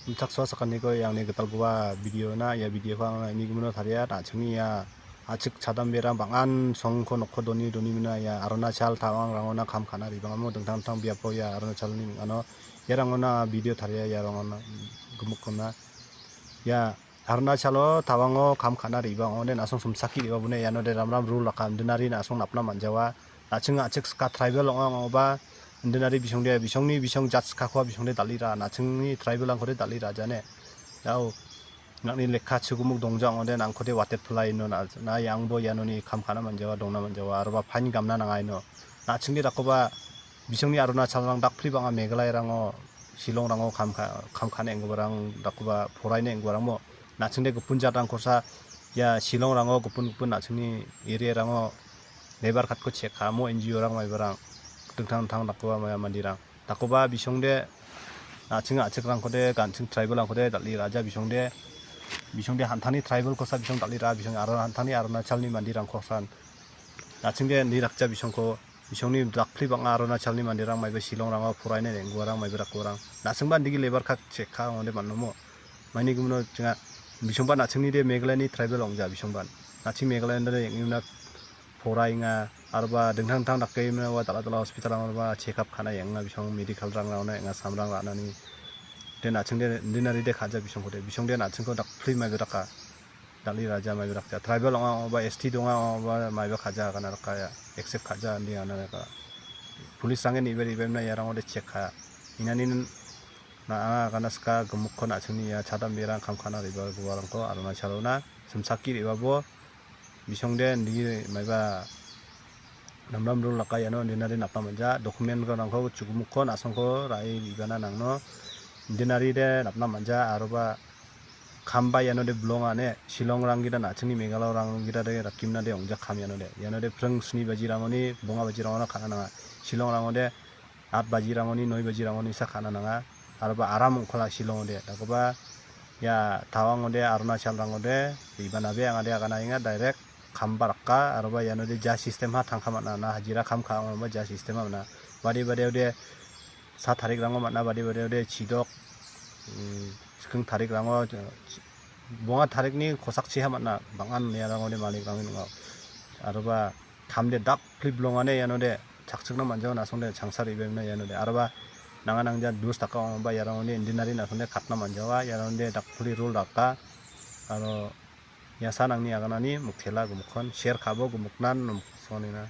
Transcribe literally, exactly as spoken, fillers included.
Imchaksoa sakaniko ia angni gitalgipa video-na, ia video-ko anga ini gimino taria, na·chingni ia a·chik chadamberang bang·an songko nokko doni doni mina ia Arunachal Tawang-rangona kam ka·na re·bangamo dingtang dingtang biapo ia Arunachalni ning·ano iarangona video taria iarangona gimikkona ia Arunachalo Tawango kam ka·na re·bang ong·ode na·song somsaki re·babone ianode ramram rule raka indinari na·song napna man·jawa. Na·ching a·chik ska tribal ong·a ong·oba indinari bisongde bisongni bisong jat skakoba bisongde dal·ira na·chingni tribal-rangkode dal·ira jane. Dao nang·ni lekka chigimik dongja ong·ode nangkode watet pila ino na, na iangbo ianoni kam ka·na man·jawa dongna man·jawa aroba fine gamna nanga ino. Na·chingni dakoba bisongni Arunachalrang dakpli bang·a Meghalayarango, Shillongrango kam ka-, kam ka·na enggiparang dakoba poraina enggiparangmo. Na·chingde gipin jatrangkosa ia Shillongrango gipin gipin na·chingni area-rango labour card-ko check ka·amo N G O-rang maibarang dingtang dingtang dakoba maia mandirang. Dakoba bisongde na·ching a·chikrangkode ganching tribal-rangkode dal·e ra·ja bisongde. Bisongde hantani tribal-kosa bisong dal·e ra·a bisong aro hantani Arunachalni mandirangkosan. Na·chingde ni rakja bisongko bisongni dakpli bang·a Arunachalni manderang maiba Shillongrango poraina re·anggiparang maiba dakgiparang. Na·chingba indigi labour card check ka ong·ode man·omo. Maini gimino chinga bisongba na·chingnide Meghalayani tribal ong·ja bisongban. Na·ching Meghalayande eng·engna poraenga aroba dingtang dingtang dake ua dal·a dal·a hospital-rangoba check up ka·na enga bisong medical-rangrangona enga samrang ra·nani. De na·chingde indinaride ka·ja bisongkode. Bisongde na·chingko dakpli maiba daka. Dal·e ra·ja maiba dakja. Tribal ong·a ong·oba S T donga ong·oba maiba ka·ja agana daka ia. Accept ka·ja indi agana daka. Police-range nebe re·baimna iarangode check ka. Inani na anga agana ska gimikko na·chingni ia chadamberang kam ka·na re·bagiparangko Arunachalona simsaki re·babo bisongde indi maiba namnam rule raka iano indinari napna man·ja. Document-rangko chugimikko na·songko ra·e re·bana nangno indinaride napna man·ja aroba kamba ianode bilonga ine Shillongranggida na·chingni Meghalayarang gidade rakgimnade ong·ja kam ianode. Ianode pring sni bajirangoni bonga bajirangona ka·na nanga. Shillongrangode at bajirangoni, noi bajirangonisa ka·na nanga. Aroba aram ong·kala Shillongode. Dakoba ia Tawangode, Arunachalrangode, re·banabe angade agana enga direct kamba raka, aroba ianode ja system ha tangka man·a, na hajira kam ka ong·aba ja system ha man·a. Bade badeode sa tarikrango man·a, bade badeode chidok, mm, skang tarikrango, bonga tarikni kosakchiha man·a, bang·an iarangode malikrangni ning·o. Aroba kamde dakpli bilongane ianode chakchikna man·jawa na·songde changsa re·baimna ianode. Aroba nanga nangja dus daka ong·aba iarangode indinari na·songde katna man·jawa, iarangode dakpli rule raka. Aro ia san angni aganani miktela gimikkon share ka·bo gimiknan sonina.